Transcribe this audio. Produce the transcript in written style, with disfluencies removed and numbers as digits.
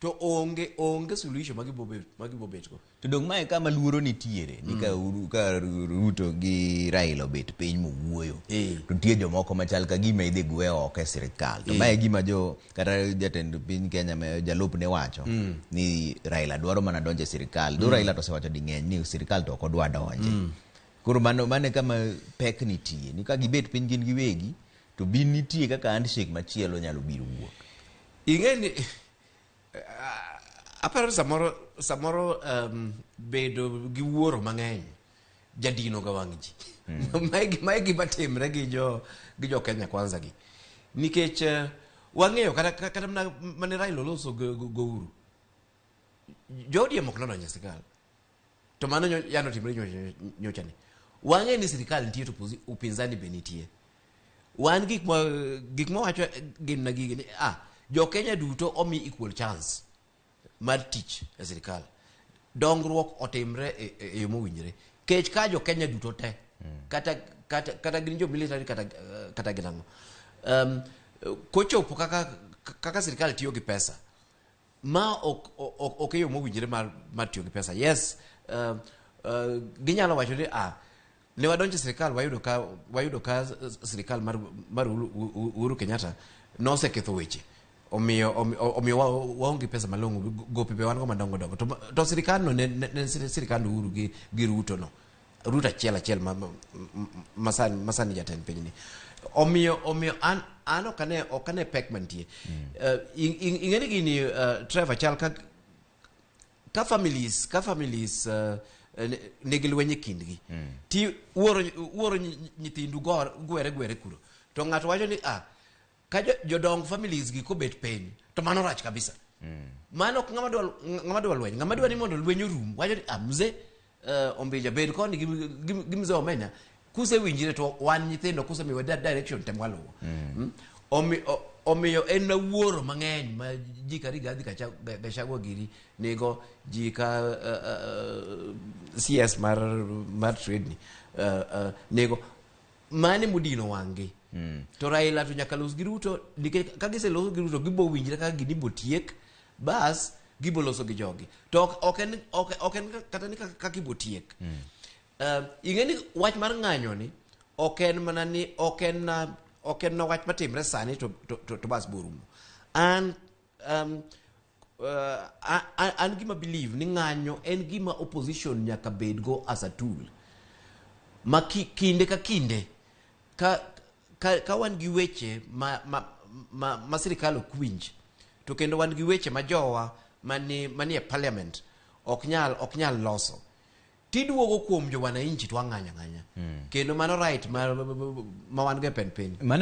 To onge suluhisho ma gibo bet go. To dong' mae kama luoro nitiere ni ka ka Ruto gi Raila obet piny mowuoyo, to nitie jomoko machal ka gima idhi gwe oko e sirikal. To mae e gima jo kata jatend piny Kenya ma jalupne wacho ni Raila dwaro mana donjo e sirikal. Do Raila to osewacho ding'eny ni sirikal to ok odwa donje. Koro mano e kama pek nitie ni ka gibet piny gin giwegi to bi nitie kaka handshake machielo nyalo biro wuok. Ing'e ni aparo ni samoro bedo gi wuoro mang'eny jadino ga wang' ji. Mae gima timre gi jo Kenya Kwanza gi, nikech wang'eyo kata mana mane Raila oloso go Uhuru, jo ODM ok nodonjo e sirikal, to mano yano timre nyocha ni wang'e ni sirikal nitie to upinzani be nitie. Wan gik ma wacho gin na gigi ni jo Kenya duto omi equal chance mar tich e sirikal, dongruok otimre e yo mowinjore kech ka jo Kenya duto te, kata gin jo military, kata gin ang'o, kochopo kaka sirikal tiyo gi pesa ma ok e yo mowinjore mar tiyo gi pesa. Yes, ginyalo wacho ni ne wadonjo e sirikal, wayudo ka sirikal mar Uhuru Kenyatta noseketho weche, omiyo waonge pesa malong'o, gope be wan go madongo dongo. To sirikal no ne sirikand Uhuru gi Ruto no, Ruto achiel achiel ma sani jatend piny ni. Omiyo an ok ane pek mantie. Ing'e ni gini, Trevor, chal ka families nigi lweny e kindgi, ti wuoro nyithindu gwere gwere kuro, to ng'ato wacho ni ka jodong families gi kobet piny to mano rach kabisa. Mano ok ng'ama dwa lweny, ng'ama dwa ni mondo lweny orum wacho ni mzee Ombija bed koni gi mzee Omenya kusewinjre to wan nyithindo kusemiwa direction tem waluwo. Omiyo en wuoro mang'eny ma ji ka Rigathi Gachagua giri nigo, ji ka CS mar trade ni nigo mane modino wang'gi. To Raila to nyaka los gi Ruto, nikech ka giseloso gi Ruto gibo winjre kaka gini bo tiek, bas gibo loso gi jogi. To ok en kata ni kaka ibo tiek. Ing'e ni wach mar ng'anyo ni ok en mana ni ok en na wach matimre sani to bas borumo. An an gima believe ni ng'anyo en gima opposition nyaka bedgo as a tool ma kinde ka kinde ka wan gi weche ma sirikal ok winj, to kendo wan gi weche ma jowa manie parliament ok nyal loso, tiduogo kuom jo wananchi to wang'anyo ang'anya, kendo mano right ma wan go e pend piny. Mano.